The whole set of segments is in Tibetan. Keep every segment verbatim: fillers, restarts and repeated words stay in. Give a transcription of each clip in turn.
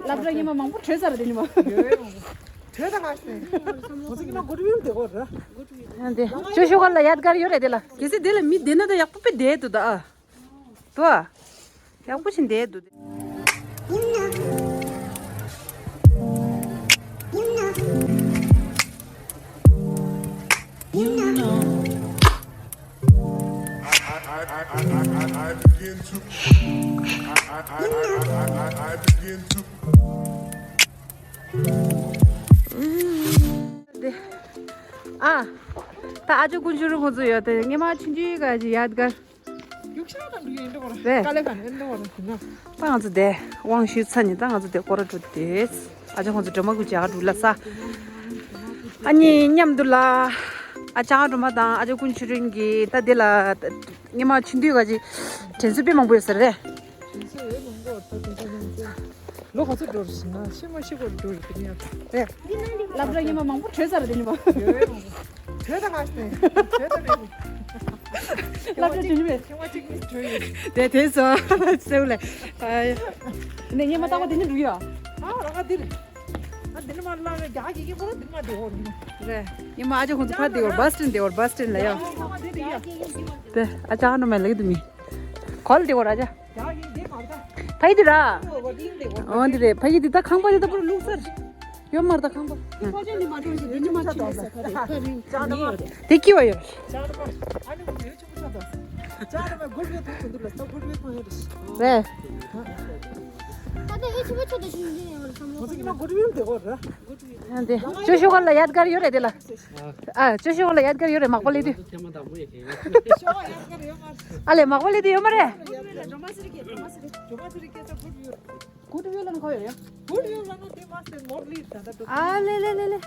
སློབ་གྲྭ་ཉི་མ་མང་པོ་བྲོས་ཚར་རེད་ཉི་མ། བྲོས་ད་ང་ཤེས། ང་ཚོ་ཉི་མ་གུ་རུ་ཡུལ་དེ་གོ་ར། འདི་ཅོ་ཤོ་ག་ལ་ཡ་དགར་ཡོད་རེད་དེ་ལ། གལ་སྲིད་དེ་ལ་མི་བསྡད་ན་ད་ཡག་པོ་དཔེ་བསྡད་འདུག་ད་ཨ། དོ། ཡག་པོ་ཞིག་འདས་འདུག་ཨ། ད་ཨ་ཅོ་ཀུན་ཆུ་རུ་ཁོང་ཚོ་ཡོད་དེ་ངེད་མ་ཆུང་ཆུང་ག་ཅི་ཡ་དགར། རྒྱུག་ཤར་དང་འགྲོ་ཡིན་འགྲོ་བ་རེད། དཀའ་ལས་ག་ནས་འགྲོ་བ་རེད་ཟེར་ན། ད་ང་ཚོ་དེ་དབང་ཞུས་ཚར་ནས་ད་ང་ཚོ་དེ་སྐོར་ར་འགྲོ་དེ། ཨ་ཅག་ཁོང་ཚོ་སྒྲོལ་མ་ཀུན་ཇག་འགྲོ་ལ་ས། ཨ་ནི་མཉམ་དུ་ལ། ཨ་ཅག་སྒྲོལ་མ་དང་ཨ་ཅག་ཀུན་ཆུ་རིང་གི་ད་དེ་ལ། ངེད་མ་ཆུང་དུས་ག་ཅི། དྲན་གསོ་དཔེ་མང་པོ་ཡོད་ས་རེད། དྲན་གསོ་ཡོད་མང་པོ་ད་དེ་ཚོ་མང་པོ། ལོ་ག་ཚོད་འགྲོ་རེད་ཟེར་ན་ཤི་མ་ཤི་གོ་འགྲོ་རེད་དེ་ནས་ཡང་། རེད། སློབ་གྲྭ་ཉི་མ་མང་པོ་བྲོས་ཚར་རེད་དེ་ཉི་མ། ཡོད་ཡོད་མང་པོ། བྲོས་ད་ང་ཤི་ནས་བྲོས་ད་མེད། སློབ་གྲྭ་བྲོས་མེད། ཐེངས་མ་གཅིག་ནི་བྲོས་ཡོད། དེ་དེ་སོ་སེའུ་ལེ། ནས་ཉི་མ་ཏག་པ་དེ་ནི་འགྲོ་ཡོད། ཨ་རང་ག་འདིར། ཨ་འདི་ནི་མ་ལ་རྒྱ་གི་གི་ཁོ་ར་འདི་མ་འགྲོ་འོ་ནི། རེད། ཉི་མ་ཨ་ཅག་ཁོང་ཚོ་ཕར་དེ་བར་བ་སི་ཊན་དེ་བར་བ་སི་ཊན་ལ་ཡོད། དེ་ཨ་ཅག་ཨ་ནུ་མ་ལག་དུ་མི། གོལ་དེ་བར་ཨ་ཅག་ཕ་ཡི་དེ་ར། འོ་འདི་རེད། ཕ་ཡི་འདི་ད་ཁང་པ་དེ་ད་པུར་ལུག་སར། ཡོད་མར་ད་ཁང་པ། ཁོ་ཅན་ནི་མ་འགྲོ་ཞིག་འདི་ནི་མ་ཆུ་ལ་ས་ཁ་རེད་ཁ་རིང་ནི་ཡོད་རེད། དེ་ཀི་བ་ཡོད། རེད། ད་ལྟ་ཨེ་ཆུ་བོ་ཆུ་དང་ཆུ་ཡིན་ཡང་བསམ་བློ། འདི་ཅོ་ཤོ་ག་ལ་ཡ་དགར་ཡོད་རེད་དེ་ལ། ཨ་ཅོ་ཤོ་ག་ལ་ཡ་དགར་ཡོད་རེད་མག་པ་ལེ་དུས། ཨ་ལེ་མག་པ་ལེ་དུས་ཡོད་མ་རེད། ཨ་ལེ་ལེ་ལེ་ལེ།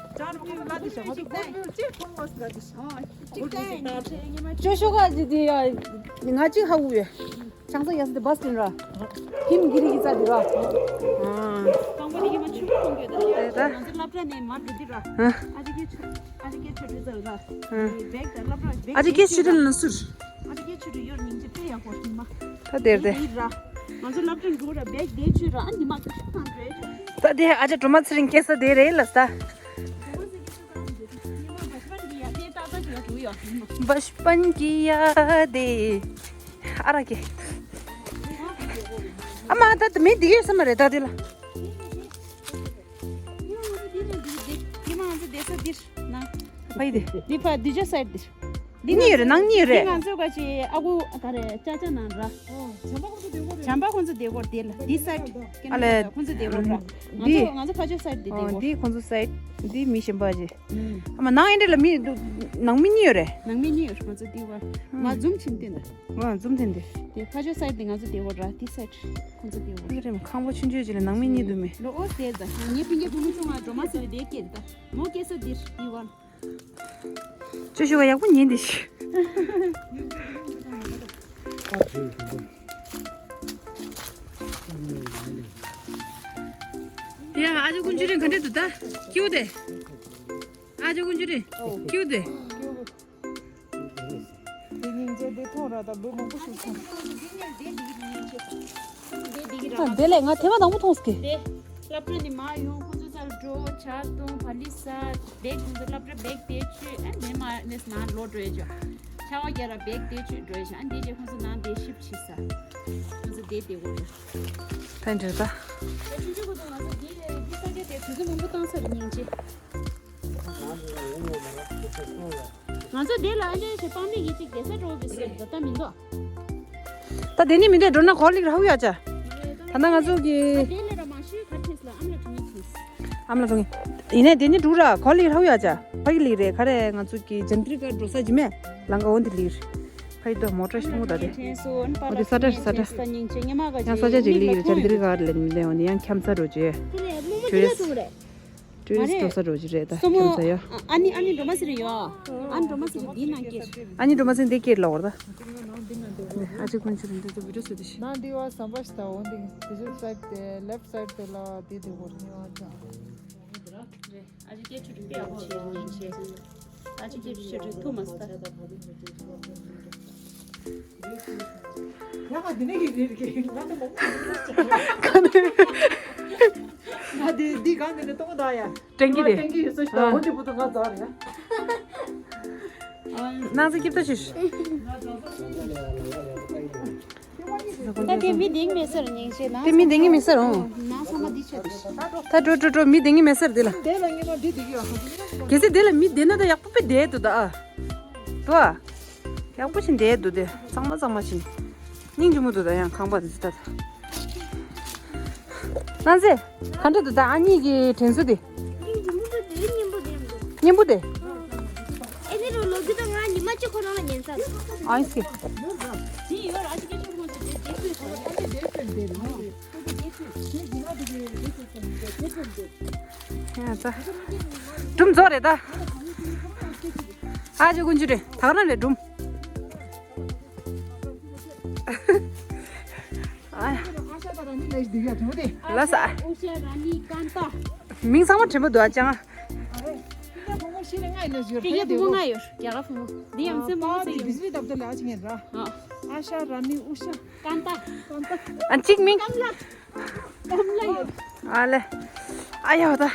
ཅོ་ཤོ་ག་ཅི་དེ་ཡ་ང་ཅི་ཧ་གོ་ཡོད། ཆང་ས་ཡ་ས་དེ་བ་སི་ཏིན་ར། ཧིམ་གི་རི་གི་ས་དེ་ར། ཨ། རྐང་པ་དེ་ཡི་མ་ཆུ་ཁོང་གི་དེ་ར། ང་ཚོ་སློབ་གྲྭ་ནས་མར་འགྲོ་དུས་ར། ཨ་ཅག་གི་ཆུ། ཨ་ཅག་གི་ཆུ་དྲི་ཟ་ར། བེག་དང་སློབ་གྲྭ་བེག་ཨ་ཅག་གི་ཆུ་དྲི་ལ་ན་སུར། ཨ་ཅག་གི་ཆུ་དྲི་ཡོར་ཉིང་ཅི་པེ་ཡག་པོ་ནི་མ། ད་དེར་དེ། ང་ཚོ་སློབ་གྲྭ་འགྲོ་ར་བེག་དེ་ཆུ་ར་ཨ་ནི་མ་ཀ་ཤ་ཐང་རེད། ད་དེ་ཨ་ཅག་སྒྲོལ་མ་ཚེ་རིང་སྐྱེ་ས་དེ་རེད་ལ་ས། बचपन की यादें। ཨ་ར་ཀེ། ཨ་མ་ད་ད་མི་འདི་ཡོད་ས་མ་རེད་ད་དེ་ལ། ཕ་ཡི་དེ། འདི་ཕ་འདི་ཅོ་སའིཌ་འདི། འདི་གཉིས་ཡོད་རེད་ནང་གཉིས་ཡོད་རེད། ང་ཚོ་ག་ཅི་ཨ་ཁུ་ག་རེ་ཅ་ཅ་ནང་ར། བྱམས་པ་ཁོང་ཚོ་དེ་གོ་དེ་ལ་འདི་སའིཌ། ཨ་ལེ། ཁོང་ཚོ་དེ་གོ་ར། ང་འདི། ཚོ་ང་ཚོ་ཕ་ཅོ་སའིཌ་འདི་དེ་གོ། འདི་ཁོང་ཚོ་སའིཌ། འདི་མི་གཞན་པ་ཅི། ཨ་མ་ནང་ཨེ་འདྲ་ལ་མི་ནང་མི་གཉིས་ཡོད་རེད། ནང་མི་གཉིས་ཡོད་རེད་ང་ཚོ་འདི་བར། ང་འཛུམ་ཆེན་ཏེ་འདི། ང་འཛུམ་ཆེན་ཏེ། དེ་ཕ་ཅོ་སའིཌ་འདི་ང་ཚོ་དེ་བར་ར་དེ་སའིཌ་ཁོང་ཚོ་དེ་བར། ཨེ་རེད་ཁང་པ་ཆུང་ཆུང་ཅིག་ལ་ནང་མི་གཉིས་འདུག་མི། ལོ་ཨོ་སྟེ་ད་ངའི་ཕིང་གི་བུ་མོ་ཆུང་བ་སྒྲོལ་མ་ཟེར་བའི་དེ་སྐད་ད་མོ་སྐད་ས་འདིར་འདི་བར། ཅོ་ཤོ་ག་ཡག་པོ་ཉན་དེ་ཤི། ཡ་ཨ་ཅག་ཀུན་ཆུ་རིང་ག་འདྲ་འདུག་ད་ཀྱུ་དེ། ཨ་ཅག་ཀུན་ཆུ་རིང་ཀྱུ་དེ། དེ་སྙིང་རྗེ་དེ་མཐོང་ར་ད་ལོ་མང་པོ་ཞིག་སོང་། ད་དེ་ལས་ང་ཐེངས་མ་དང་པོ་མཐོང་སྐད། དེ་སློབ་གྲྭ་ནས་མར་ཡོང་ཁོ་ཚོ་རྩར་འགྲོ་ཇ་བཏུང་བ་ལི་ཟ་བེག་ཁོ་ཚོ་སློབ་གྲྭ་བེག་དེ་ཆུ་ཨ་ནེ་མ་ནེ་ནང་ལོག་འགྲོ་ཡ་ཇོ། ཆར་པ་རྒྱག་ར་བེག་དེ་ཆུ་འགྲོ་ཡ་ཤ་ཨ་ནེ་ཅེ་ཁོ་ཚོ་ནང་དེ་ཤིབ་ཆི་ས་ཁོ་ཚོ་དེ་དེ་གོ་ར། ད་འདྲ་ད། ཆུ་ཆུ་ཁོ་ཚོ་ང་ཚོ་དེ་དེ་ས་ཆ་དེ་དུས་ཚོད་མང་པོ་བཏང་ས་རེད་སྙིང་རྗེ། ང་ཚོ་དེ་ལ་ཨ་ནེ་ཞེ་པང་མི་གི་ཅིག་བསྡད་ས་འགྲོ་བའི་སེམས་ད་ལྟ་མི་འདུག་ད་དེ་ནི་མི་འདུག་འགྲོ་ན་གོ་ལིག་ར་ཧུ་ཡ་ཅ། ད་ནི་ང་ཚོ་གི་དེ་ལས་ར་མ་ཤི་ག་ཐེས་ལ་ཨམ་ལ་གྲོང་ཡིན་ཐེས། ཨམ་ལ་གྲོང་ཡིན། ཡིན་ནའི་དེ་ནི་འགྲུག་ར་གོ་ལིག་ར་ཧུ་ཡ་ཅ། ཕ་གི་ལིག་རེད་ག་རེ་ང་ཚོ་གི་ཇན་ཏྲི་ཀ་འགྲོ་ས་ཇི་མེ་ལང་ག་འོན་དེ་ལིག་རེད། ཕ་གི་དོ་མོ་ཊ་ཤི་མོ་ད་དེ། འོ་དེ་ས་ཏྲ་ས་ཏྲ། ཡང་ས་ཆ་ཅིག་ལིག་རེད་ཇན་ཏྲི་ཀ་ལེན་མི་ལེན་འོན་ཡང་ཁྱམ་ས་འགྲོ་ཅེ། ཊུ་རི་སི་ཊི་འགྲོ་ས་འགྲོ་གི་རེད་ད་ཁྱམ་ས་ཡ། ཨ་ནི་ཨ་ནི་འགྲོ་མ་ཟེར་ཡོད། ཨ་ནི་འགྲོ་མ་ཟེར་འདི་ནང་སྐྱེར། ཨ་ནི་འགྲོ་མ་ཟེར་འདི་སྐྱེར་ལ་བར་ད། ཨ་ཅེ་ཀུན་ཆུ་རིན་དེ་ཚོ་བི་ཌིའོ་བཟོས་ཏེ་ཤི། ནང་འདི་བ་ཟམ་པ་ཞིག་ད་འོ་འདི་འདི་ཚོ་སའིཌ་དེ་ལེཕ་སའིཌ་དེ་ལ་དེ་དེ་བོར་ནི་བ་ཅང་། ཨ་ཅེ་སྐྱེ་ཆུ་རིན་པས་ཨ་ཅེ་ཉིན་ཆེ། ཨ་ཅེ་སྐྱེ་ཆུ་རིན་ཐུ་མ་སྟ། ང་ག་འདི་ནས་ཡིན་རེད་ཀྱི་ང་ད་མོ། ག་ནས། འདི་འདི་གང་དེ་ནས་གཏོང་གི་ད་ཡ། དྲན་གྱི་རེད། དྲན་གྱི་ཡོད་ས་ཞིག་ད་འོ་དེ་བུ་ད་ང་ཛར་ཡ། ནང་ཚེ་སྐྱིད་པོ་ཞིག་ད་དེ་མི་དེང་མེད་ཟེར་ཉིན་ཤས་ན། དེ་མི་དེང་གི་མེད་ཟེར་འོང་། ན་ཚང་མ་འདི་ཆད་དེ། ད་འགྲོ་འགྲོ་འགྲོ་མི་དེང་གི་མེད་ཟེར་དེ་ལ། དེ་ལ་ངེས་པ་འདི་དེ་གི་ཡོད། གལ་སྲིད་དེ་ལ་མི་དེ་ན་ད་ཡག་པོ་པའི་བསྡད་འདུག་ད་ཨ། དོ་ཨ། ཡག་པོ་ཞིག་བསྡད་འདུག་དེ་གཙང་མ་གཙང་མ་ཞིག་སྙིང་རྗེ་མོ་འདུག་ད་ཡང་ཁང་པ་འདི་ད་ད། ནང་ཚེ། ག་འདྲ་འདུག་ད་ཨ་ནི་གི་དྲན་གསོ་དེ། སྙིང་རྗེ་མོ་འདུག་དེ་སྙན་པོ་དེ་འདུག་སྙན་པོ་དེ། ཨེ་ནི་རོ་ལོ་རྒྱུས་དང་ང་ཉི་མ་གཅིག་ཁོ་རང་ལ་ཉན་ཚར། ཨ་ཨིན་སི། ཡ་ད། སྒྲུང་རྫོགས་རེད་ད། ཨ་ཅེ་ཀུན་ཅི་རེད་ད་ག་རང་རེད་སྒྲུང་། ཨ། ལ་ས། མིང་ཚང་མ་དྲན་པ་འདུག་ཨ་ཅང་། དེ་ཡ་བུ་མོ་ང་ཡོད་རྒྱ་གར་བུ་མོ། འདི་ཡང་སེམས་མང་ཚེ་ཡོད། ཨ་ཤ་ར་ནི་ཨུ་ཤ། ཀན་ཏ། ཨ་གཅིག་མིང་། ཨ་ལེ། ཨ་ཡ་ད། ད་ང་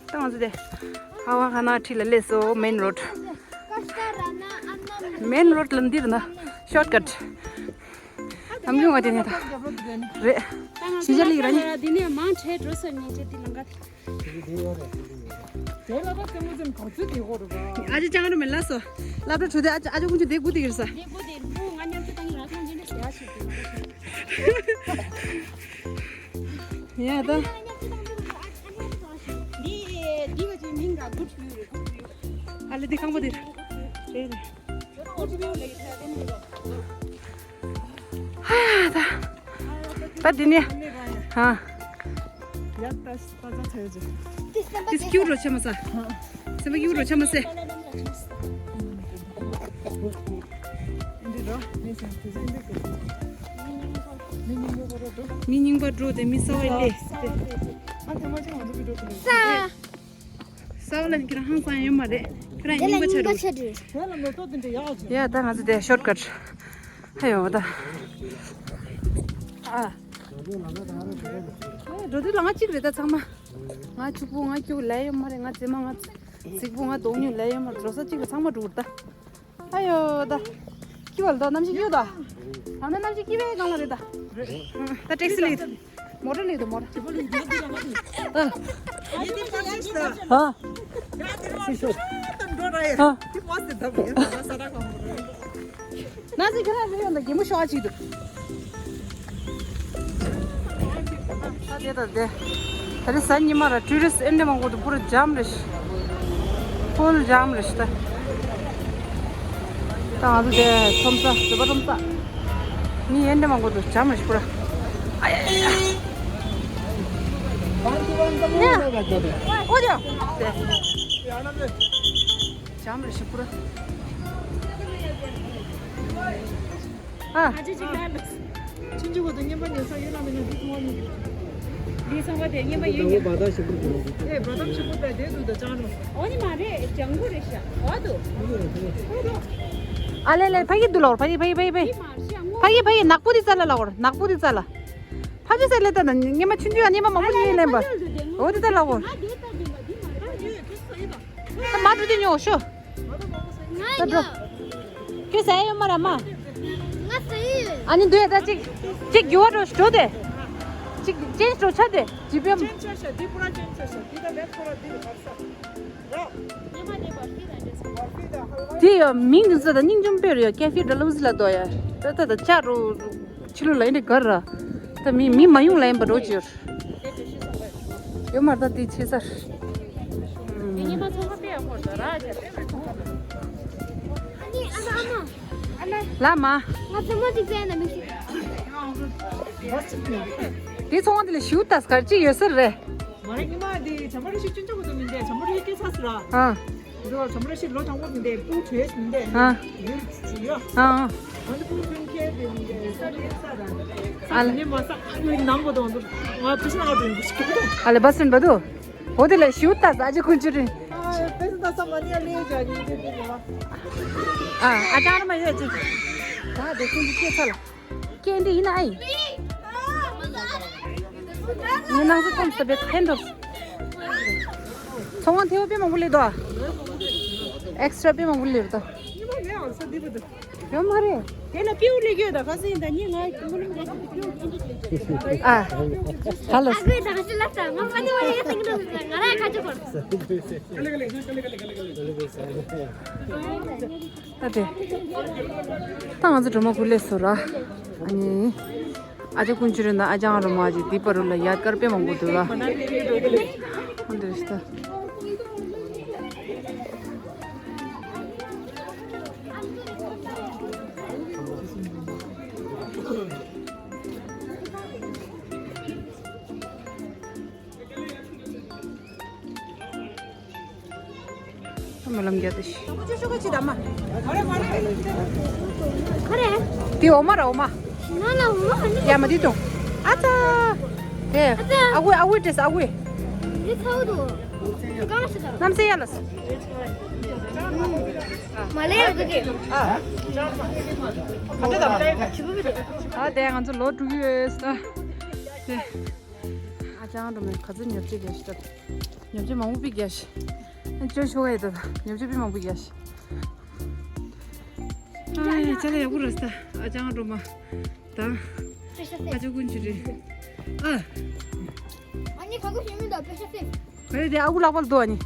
ཚོ་དེ། ཧ་ཝ་ཁ་ན་ཁྲི་ལ་སླེབས་སོ་མེན་རོ་ཌི། མེན་རོ་ཌི་ལ་འདིར་ན་ཤོར་ཀཊ། ནམ་རྒྱུན་ང་དེ་ནས་ད། རེད། ཞི་ཅ་ལི་ར་ནི། འདི་ནས་མང་ཆེ་འགྲོ་ས་ཉིན་བྱེད་འདི་ལ་འགའ། དེ་ལ་ད་སེམས་མོ་སེམས་ག་ཚོད་དེ་ཧོ་རུ་ག་ཨ་ཅེ་ཅང་རུ་མེ་ལ་སོ། ལབ་ར་ཆུ་དེ་ཨ་ཅེ་ཨ་ཅེ་ཀུན་ཆུ་དེ་དགུ་དེ་གིར་ས། དེ་དགུ་དེ་བུ་ང་མཉམ་དུ་ད་ནི་ར་ཐང་ཅན་དེ་ཡ་ཞིག་དེ་ཡ་ད། འདི་འདི་བ་ཅིག་མིང་ག་གུ་ཆུ་རེད། ཨ་ལེ་དེ་ཁང་པ་དེ་རེད་རེད། ཧ་ད། ད་འདི་ནས། ཧ། ཡ་ད་ད་ད་ཚ་ཡོད་ཅེ། ཏིས་ཀྱུ་རོ་ཆ་མ་ས། སེམས་པ་ཀྱུ་རོ་ཆ་མ་སེ། འདི་རོ་མི་སེམས་དེ་སེམས་འདི་ཀྱུ། མི་རྙིང་པ་འགྲོ་དེ་མི་ས་བ་ལེ། ཨ་དེ་མ་ཅང་ང་ཚོ་གི་འགྲོ་དེ་ལེ། ས། ས་བ་ལ་ཁྱེད་རང་ཧང་སང་ཡོད་མ་རེད། ཁྱེད་རང་རྙིང་པ་ཆགས་འགྲོ། ཡ་ད་ང་ཚོ་དེ་ཤོར་ཀཊ། ཧ་ཡོ་ད། ཨ། འགྲོ་དུས་ལ་ང་གཅིག་རེད་ད་ཚང་མ། ང་ཕྱུག་པོ་ང་སྐྱུག་ལས་ཡོད་མ་རེད། ང་རྩེད་མ་ང་རྫིག་པོ་ང་དོག་ཉུལ་ལས་ཡོད་མ་རེད། འགྲོ་ས་གཅིག་ལ་ཚང་མ་འགྲོ་གི་རེད་ད། ཨ་ཡོ་ད། ཁྱི་བ་ལ་ད་གནམ་གཤིས་སྐྱིད་ད། ད་ནི་གནམ་གཤིས་སྐྱིད་པའི་སྒང་ལ་རེད་ད། ད་ཊེག་སི་ལེགས་འདུག་མོ་ཊ་ལེགས་འདུག་མོ་ཊ། ཨ། ཨ། ན་ཟི་ག་ར་རེ་ཡོང་ད་གད་མོ་ཤོར་ཅིག་འདུག་ད་དེ་ད་དེ། ད་རེས་གཟའ་ཉི་མ་ར་ཊུ་རི་སི་ཊི་ཨེ་འདྲ་མང་པོ་འདུག་པུ་ར་ཇམ་རེད་ཤག་པུལ་ཇམ་རེད་ཤག་ད། ད་ང་ཚོ་དེ་ཁྲོམ་ས་བོད་པ་ཁྲོམ་ས། མི་ཨེ་འདྲ་མང་པོ་འདུག་ཇམ་རེད་ཤག་པུ་ར། ཨ་ཡ་ཡ་ཡ། ཨོ་དེ། དེ། ཇམ་རེད་ཤག་པུ་ར། ཨ། ཨ་ཅེ་ཅིག་ལ་ལ། ཆུང་ཆུང་བོ་དང་རྔན་པ་ཉོ་ས་ཡོད་ན་མེད་ན་འདི་ཚོང་བ་ཉོ། འདི་ཚོང་བ་དེ་རྔན་པ་ཡོད་ཉོ། ཨེ་བ་དམ་ཞིམ་པོ་དང་དེ་འདུག་ད་ཅང་རུ། འོ་ནི་མ་རེད་ལྗང་གུ་རེད་ཤག་འོ་དུ། ཨ་ལེ་ལེ་ཕ་གི་འདུག་ལོར་ཕ་གི་ཕ་གི་ཕ་གི་ཕ་གི། ཕ་གི་ཕ་གི་ནག་པོ་དེ་རྩ་ལ་ལ་འོར་ནག་པོ་དེ་རྩ་ལ། ཕ་གི་ཟེར་ལེ་ད་ན་རྔན་པ་ཆུང་ཆུང་ཡ་རྔན་པ་མང་པོ་ཉོས་ལེན་པ། འོ་དེ་རྩ་ལ་འོར། ད་མ་འགྲོ་དེ་ཉོ་ཤོ། ད་འགྲོ། ཁྱོད་ཟ་ཡ་ཡོད་མ་ར་མ། ང་ཟ་ཡི་ཡོད། ཨ་ནི་འདུག་ཡ་ད་ཅིག་ཅིག་རྒྱུ་བ་འགྲོ་འགྲོ་དེ། ཅིག་ཅེན་འགྲོ་ཆ་དེ་ཇི་པེ། ཅེན་ཆ་ཤ་འདི་པུ་ར་ཅེན་ཆ་ཤ་འདི་ད་མེད་ཁོ་ར་འདི་རེད་བར་ས། ར། ཉི་མ་འདི་བར་ཤི་ད་འདྲེ་ས། བར་ཤི་ད་ཧ་ལ། དེ་ཡོ་མིང་འདི་ཚོ་ད་སྙིང་རྗེ་པོ་རེད་ཡ་ཀེ་ཧྥེ་ཌལ་ཧོ་ཟི་ལ་འདུག་ཡ། ད་ད་ད་ཅ་རུ། ཕྱི་ལོགས་ལ་ཡིན་དེ་གར་ར། ད་མི་མི་མ་ཡོང་ལ་ཡིན་པ་འགྲོ་ཅིར། ཡོད་མ་རེད་ད་དེ་ཆེ་སར། ཉི་མ་ཚོང་ཁ་པས་ཧོར་ད་ར་ཅེ་པས་པས་ཚོང་ཁ་པས། ལ་མ། ང་ཚོ་མོ་ཅིག་པས་ན་མི་ཤི། དེ་ཚོང་ཁ་དེ་ལ་ཞུ་ད་སྐར་ཅིག་ཡོད་སར་རེད། མ་རེད་ཉི་མ་དེ་བྱམས་པ་རེ་ཞིག་ཅུན་ཅོག་གི་དུ་མི་འདས་བྱམས་པ་རེ་སྐད་ཆ་སི་ར། ཨ། འདི་བ་བྱམས་པ་རེ་ཞིག་ལོ་དང་པོ་མི་འདས་སྤུ་བྲེས་མི་འདས། ཨ། ཡུལ་ཡོད། ཨ། ཨ་ནི་སྤུ་ཀུན་ཁྱེར་དེ་མི་འདས་ས་རེ་ས་ར། ཨ་ལ། ཉི་མ་ས་ནང་པོ་དང་འདུག་ང་བུ་ཤི་ན་ང་བུ་ཤི། ཨ་ལ་བ་སུན་བ་དུ། འོ་དེ་ལ་ཞུ་ད་ས་ཅི་ཀུན་ཅི་རིན། ཨ་པེ་སི་ད་ས་མ་ནི་ཡ་ལེ་ཇ་ཉི་ཅི་དེ་ནི་ལ། ཨ་ཨ་ཅང་མ་ཡོད་ཅི། ད་དེ་ཀུན་ཅི་སྐད་ཚ་ལ། ཀེན་ཌི་ཡིན་ཨ་ཡིན། ངའི་ནང་སུ་ཐོམ་སྟེ་བེད་ཐེན་འགྲོ། ཚོང་ཁང་ཐེ་བ་དཔེ་མང་པོ་སླེབས་འདུག་ཨེག་སི་ཊྲ་དཔེ་མང་པོ་སླེབས་འདུག་ཡོད་མ་རེད། དེ་ལ་པིའུ་ལས་རྒྱུ་ད་ག་སེ་ཡིན་ད་ཉིན་ང་ཀུ་ལུམ་རེད་པིའུ་ཅི་འདྲ་ཨ། ཧ་ལོ། ཨ་ཁུའི་ད་ག་སེ་ལབ་ད་ང་མ་ནི་བ་ཡ་སེང་འགྲོ་ང་ར་ཁ་ཆུ་གོར། ད་དེ། ད་ང་ཚོ་སྒྲོལ་མ་ཁུག་ལས་སོ་ར། ཨ་ནི། ཨ་ཅག་ཀུན་ཅི་རེད་ན་ཨ་ཅག་རོ་མ་ཅིག་འདི་པ་རུ་ལ་ཡ་དཀར་དཔེ་མང་པོ་འདུག་ལ། འདི་རེད་ད། སྨོན་ལམ་རྒྱག་དེ་ཤི། དེ་འོ་མ་ར་འོ་མ། ཡ་མ་དེ་དང་། ཨ་ཙ། དེ། ཨ་ཁུ་ཨ་ཁུ་ཏྲེས་ཨ་ཁུ། གནམ་སེ་ཡ་ལ་སོ། ཨ་དེ་ང་ཚོ་ལོ་དྲུག་ཡོད་ས། དེ། ཨ་ཅག་འགྲོ་མེད་ག་ཚོད་ཉོ་ཆ་རྒྱག་ཤི་ད། ཉོ་ཆ་མང་པོ་པི་རྒྱག་ཤི། ཅོ་ཤོ་ཡེ་ད་ཉོ་ཆ་པི་མང་པོ་རྒྱག་ཤི། ཨ་ཡ་ཅ་ལག་ཡག་པོ་རེད་ས། ཨ་ཅག་འགྲོ་མ། ད། ཨ་ཅག་ཀུན་ཅི་རེད། ཨ། ཨ་ནི་ག་གོ་ཞེ་མི་འདུག་པེ་ཤ་སེ། ག་རེ་དེ་ཨ་ཁུ་ལག་པ་ལ་འདུག་ཨ་ནི།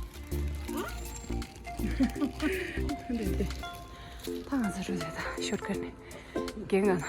ད་ང་ཚོ་རུ་དེ་ད་ཤོར་ཁ་ནས་རྒན་ང་ན།